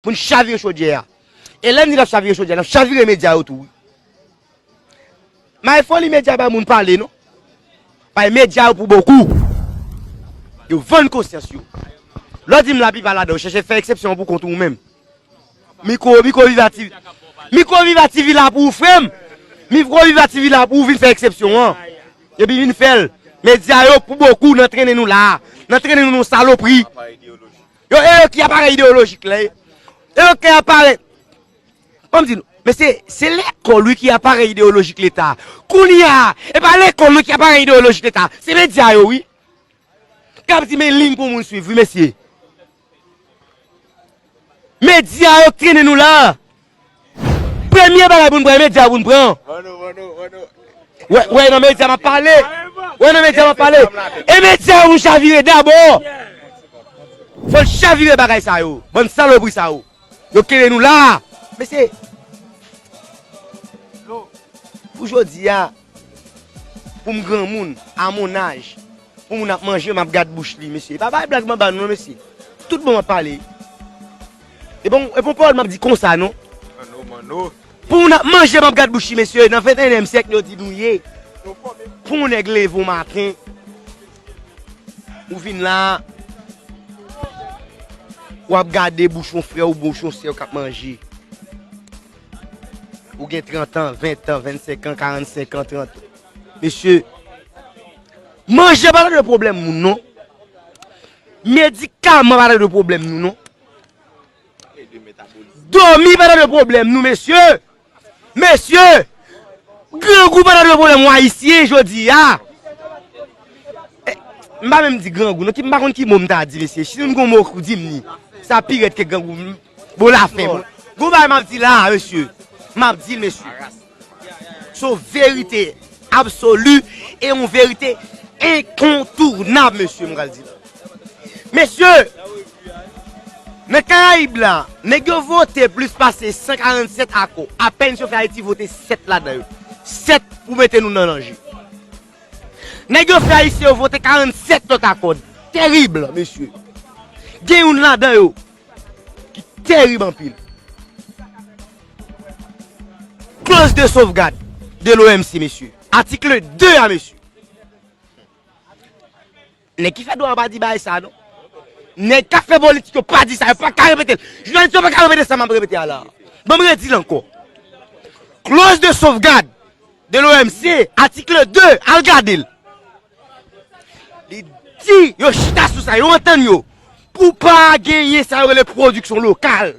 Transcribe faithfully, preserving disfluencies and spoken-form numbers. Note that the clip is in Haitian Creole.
pou n chavire chodyè a. E lè n di n ap chavire chodyè a, n ap chavire medya yo tou, wi. Maye foli medya bay moun pale, non. Bay medya yo pou bokou. Yo vann konsyans yo. Lè w di m laplipa ladan yo, chèche fè eksepsyon pou kont ou menm. Mikwo, Mikwo Viva T V. Mikwo Viva T V la pou ou, frè m. Mikwo Viva T V la pou ou, vin fè eksepsyon an. Epi vin fè l. Medya yo pou bokou nan trennen nou la. Nan trennen nou nan salopri. Yo, e yo ki aparèy ideyolojik la. E yo ki aparèy. Ban m di nou, mesye, se lekòl, wi, ki aparèy ideyolojik Leta. Kounye a, e pa lekòl, wi, ki aparèy ideyolojik Leta. Se medya yo, wi. K ap di men liy pou moun swiv, wi, mesye. Medya yo k trennen nou la. Premye bagay pou n pran, e medya yo pou n pran. Wè, wè, nan medya m ap pale. Wè, nan medya m ap pale. E medya yo pou n chavire dabò. Fò n chavire bagay sa yo. Bann salopri sa yo. Yo kere nou la. Mesye, pou jodi a, pou m granmoun, a mon âge, pou moun ap manje, m ap gad bouch li, mesye. E pa bay blag m ap ba nou, non, mesye. Tout bon m ap pale. E bon, e bon pawòl m ap di konsa, non. Pou moun ap manje, m ap gad bouch li, mesye. Nan ventenyèm syèk, yo di nou ye. Pou yon nèg leve yon maten, ou vin la, w ap gade bouch yon frè w, bouch yon sè w k ap manje. Ou gen trant an, ven an, vennsenk an, karannsenk an, trant an. Mesye, manje pa ta dwe pwoblèm moun, non. Medikaman pa ta dwe pwoblèm nou, non. Dòmi pa ta dwe pwoblèm nou, mesye. Mesye, grangou pa ta dwe pwoblèm w Ayisyen jodi a. Eh, m pa menm di grangou, non, ki, m pa konn ki mo m ta di, mesye. Si nou gon mo, di m li. Sa pi rèd ke grangou. M, bon, lafen, bon. Gon bagay m ap di la, mesye. M ap di l, mesye. Se yon verite absoli e yon verite enkontounab, mesye, m pral di la. Mesye, nan Karayib la, nèg yo vote plis pase san karannsèt akò. Apèn si yo fè Ayiti vote sèt ladan yo. Sèt pou mete nou nan danje. Nèg yo fè Ayisyen yo vote karannsèt lòt akò. Terib, mesye. Gen youn ladan yo ki terib anpil. Clause de sauvegarde de l'O M C, mesye. Atik de a, mesye. Nèg ki fè dwa pa di bagay sa, non. Nèg k ap fè politik yo pa di sa, yo pa ka repete l. Jounalis yo pa ka repete sa m ap repete a la. Ban m redi l ankò. Clause de sauvegarde de l'O M C, atik de, al gade l. Li di, yo chita sou sa, yo antann yo. Pou pa genyen sa yo rele pwodiksyon lokal.